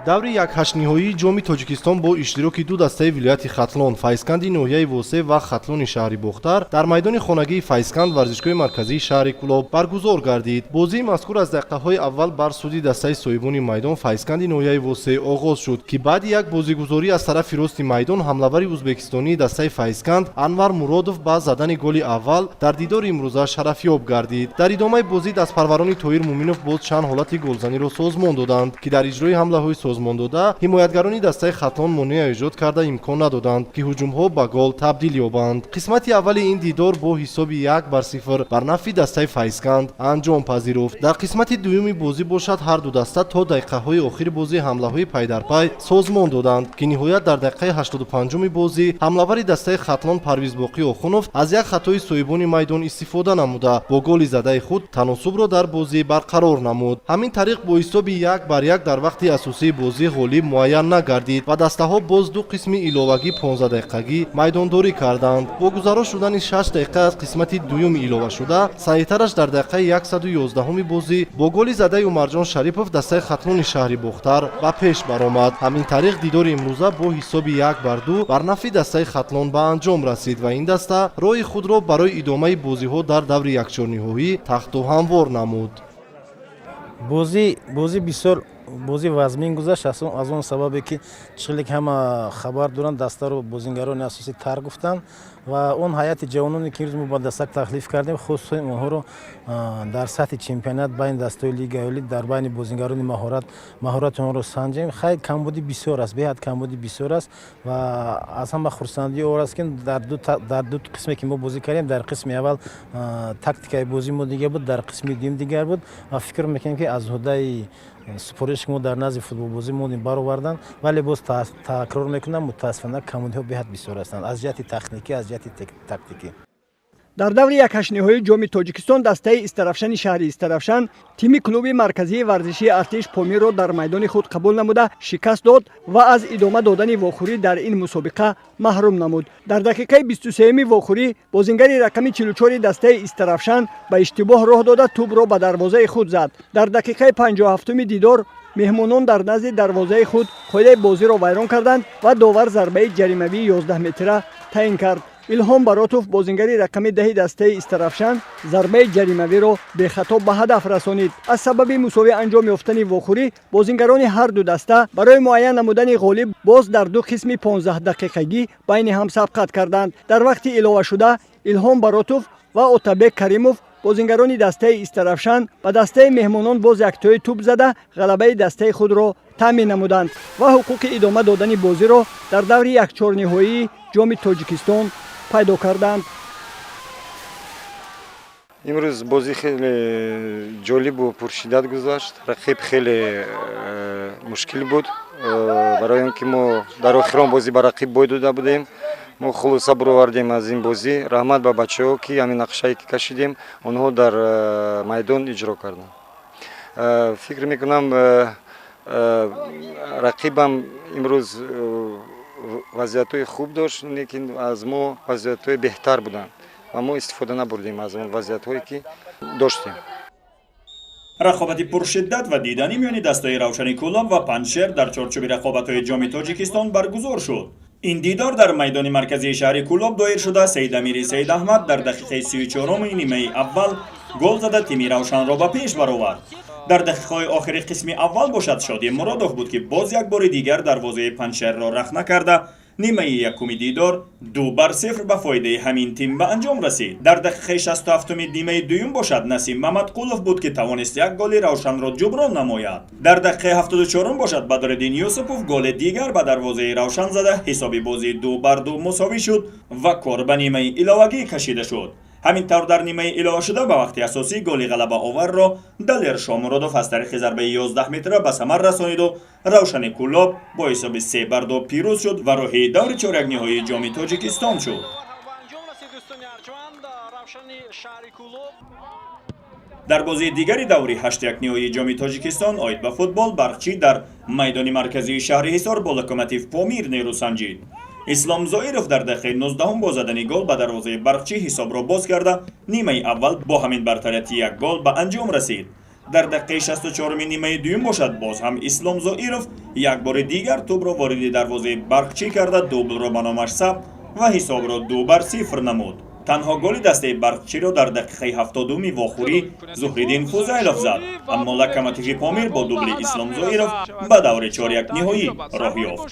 Даври якҳаштниҳоии Ҷоми Тоҷикистон бо иштироки ду дастаи вилояти Хатлон, Файзканди ноҳияи Восеъ ва Хатлони шаҳри Бохтар, дар майдони хонагии Файзканд, варзишгоҳи марказии шаҳри Кӯлоб баргузор гардид. Бозии мазкур аз дақиқаҳои аввал бар суди дастаи соҳибони майдон, Файзканди ноҳияи Восеъ, оғоз шуд, ки баъди як бозигузорӣ аз тарафи рости майдон ҳамлавари ӯзбекистонии дастаи Файзканд Анвар Муродов ба задани голи аввал дар дидори имрӯза шарафёб гардид. Дар идомаи бозӣ дастпарварони Тоҳир Муминов боз чанд ҳолати голзаниро созмон доданд, ки дар иҷрои ҳамлаҳои созмондода ҳимоятгарони дастаи Хатлон монеа эҷод карда, имкон надоданд, ки ҳуҷумҳо ба гол табдил ёбанд. Қисмати аввали ин дидор бо ҳисоби 1-0 бар нафъи дастаи Файзканд анҷом пазируфт. Дар қисмати дуюми бозӣ бошад, ҳарду даста то дақиқаҳои охири бозӣ ҳамлаҳои пайдарпай созмон доданд, ки ниҳоят дар дақиқаи 85-уми бозӣ ҳамлавари дастаи Хатлон Парвизбоқӣ Охунов аз як хатои соҳибони майдон истифода намуда, бо голи задаи худ таносубро дар бозӣ барқарор намуд. Ҳамин тариқ, бо ҳисоби 1-1 дар вақти асосии бозӣ ғолиб муайян нагардид ва дастаҳо боз ду қисми иловагӣ 15 дақиқагӣ майдондорӣ карданд. Бо гузаро шудани 6 дақиқа аз қисмати дуюми иловашуда, саҳитараш дар дақиқаи 111-уми бозӣ бо голи задаи Умарҷон Шарипов дастаи Хатлони шаҳри Бохтар ба пеш баромад. Ҳамин тариқ, дидори имрӯза бо ҳисоби 1-2 бар нафъи дастаи Хатлон ба анҷом расид ва ин даста роҳи худро барои идомаи бозиҳо дар даври якчорниҳоӣ тахту ҳамвор намуд. Бозӣ бисёр бозӣ вазмин гузашт, аз он сабабе ки чихеле ки ҳама хабар доранд, дастаро бозингарони асосӣ тарк гуфтанд ва он ҳайати ҷавононе, ки имрӯз мо ба дастак таклиф кардем, хостем онҳоро дар сатҳи чемпионат байни дастаҳои лигаи олӣ, дар байни бозингарони маҳорат маҳорати онҳоро санҷем. Хай, камбудӣ бисёр аст, беҳад камбудӣ бисёр аст ва аз ҳама хурсандӣ овар аст, ки дар ду қисме ки мо бозӣ кардем, дар қисми аввал тактикаи бозии мо дигар буд, дар қисми дуюм дигар буд ва фикр мекунем, ки аз уҳдаи супориш ки мо дар назди футболбозӣ монем, баровардан. Вале боз такрор мекунам, мутаассифона, камбудиҳо беҳад бисёр ҳастанд аз ҷиҳати техникӣ, аз ҷиҳати тактикӣ. Дар даври якҳаштниҳоии Ҷоми Тоҷикистон дастаи Истарафшани шаҳри Истарафшан тими клуби марказии варзишии Артиш Помирро дар майдони худ қабул намуда, шикаст дод ва аз идома додани вохӯрӣ дар ин мусобиқа маҳрум намуд. Дар дақиқаи 23-юми вохӯрӣ бозингари рақами 44 дастаи Истарафшан ба иштибоҳ роҳ дода, тӯбро ба дарвозаи худ зад. Дар дақиқаи 57-уми дидор меҳмонон дар назди дарвозаи худ қоидаи бозиро вайрон карданд ва довар зарбаи ҷаримавии 11 метра таъин кард. Илҳом Баротов, бозингари рақами 10-и дастаи Истарафшан, зарбаи ҷаримавиро бехато ба ҳадаф расонид. Аз сабаби мусовӣ анҷом ёфтани вохӯрӣ бозингарони ҳарду даста барои муайян намудани ғолиб боз дар ду қисми 15 дақиқагӣ байни ҳам сабқат карданд. Дар вақти иловашуда Илҳом Баротов ва Отабек Каримов, бозингарони дастаи Истарафшан, ба дастаи меҳмонон боз яктои тӯб зада, ғалабаи дастаи худро таъмин намуданд ва ҳуқуқи идома додани бозиро дар даври якчорниҳоии Ҷоми Тоҷикистон пайдо карданд. Имрӯз бозӣ хеле ҷолибу пуршиддат гузашт. Рақиб хеле мушкил буд, барои он ки мо дар охирон бозӣ ба рақиб бой дода будем. Мо хулоса баровардем аз ин бозӣ. Раҳмат ба бачаҳо, ки ҳамин нақшае ки кашидем, онҳо дар майдон иҷро карданд. Фикр мекунам, рақибам имрӯз вазъиятҳои хуб дошт, лекин аз мо вазъиятҳои беҳтар буданд ва мо истифода набурдем аз он вазъиятҳое, ки доштем. Рақобати пуршиддат ва диданӣ миёни дастаи Равшани Кӯлоб ва Панҷшер дар чорчӯби рақобатҳои Ҷоми Тоҷикистон баргузор шуд. Ин дидор дар майдони марказии шаҳри Кӯлоб доир шуда, Саидамири Саидаҳмад дар дақиқаи 34-уми нимаи аввал гол зада, тими Равшанро ба пеш баровард. Дар дақиқаҳои охири қисми аввал бошад, Шоди Муродов буд, ки боз як бори дигар дарвозаи Панҷшерро рахна карда, нимаи якуми дидор 2-0 ба фоидаи ҳамин тим ба анҷом расид. Дар дақиқаи 67-уми нимаи дуюм бошад, Насим Мамадқулов буд, ки тавонист як голи Равшанро ҷуброн намояд. Дар дақиқаи 74-ум бошад, Бадриддин Юсупов голи дигар ба дарвозаи Равшан зада, ҳисоби бозӣ 2-2 мусовӣ шуд ва кор ба нимаи иловагӣ кашида шуд. Ҳамин тавр, дар нимаи иловашуда ба вақти асосӣ голи ғалабаоварро Далер Шомуродов аз тариқи зарбаи 11 метра ба самар расониду Равшани Кӯлоб бо ҳисоби 3-2 пирӯз шуд ва роҳи даври чорякниҳоии Ҷоми Тоҷикистон шуд. Равшани шаҳри Кӯлоб. Дар бозии дигари даври ҳаштякниҳоии Ҷоми Тоҷикистон оид ба футбол Барқчӣ дар майдони марказии шаҳри Ҳисор бо Локомотив Помир нерӯ санҷид. Ислом Зоиров дар дақиқаи 19-ум бо задани гол ба дарвозаи Барқчӣ ҳисобро боз карда, нимаи аввал бо ҳамин бартарияти як гол ба анҷом расид. Дар дақиқаи 64-уми нимаи дуюм бошад, боз ҳам Ислом Зоиров як бори дигар тӯбро вориди дарвозаи Барқчӣ карда, дублро ба номаш сабт ва ҳисобро 2-0 намуд. Танҳо голи дастаи Барқчиро дар дақиқаи 70-уми вохӯрӣ Зуҳриддин Фузайлов зад, аммо Локомотиви Помир бо дубли Ислом Зоиров ба даври чоряк ниҳоӣ роҳ ёфт.